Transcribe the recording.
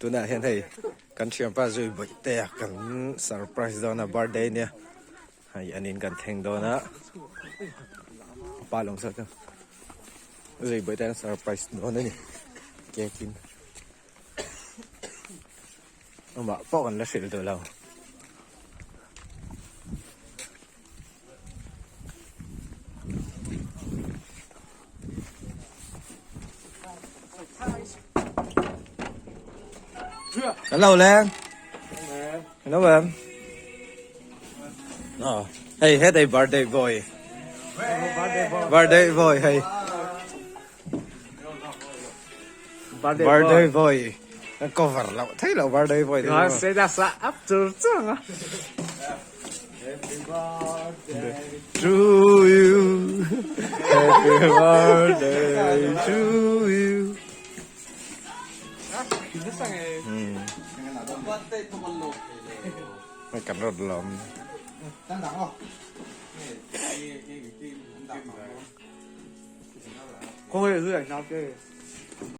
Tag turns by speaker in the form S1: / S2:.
S1: Tunah hian hei kan thianpa zui bawihtea kan surprise dawn a birthday nia hei an in kan thleng dawn a pa lawng saw chu zui bawihtea kan surprise dawn a ni cake in amah pawh kan la hrilh duh lo. Hello Lan. Hello em. Oh, hey, hết đây birthday boy. Birthday boy, hey. Birthday boy. Cover lo, thấy lo birthday boy.
S2: Nó sẽ đặt sa áp từ trước á.
S1: To you. Happy birthday to you. Kan rawt lawm.
S2: Kawng hi zui ang hna te.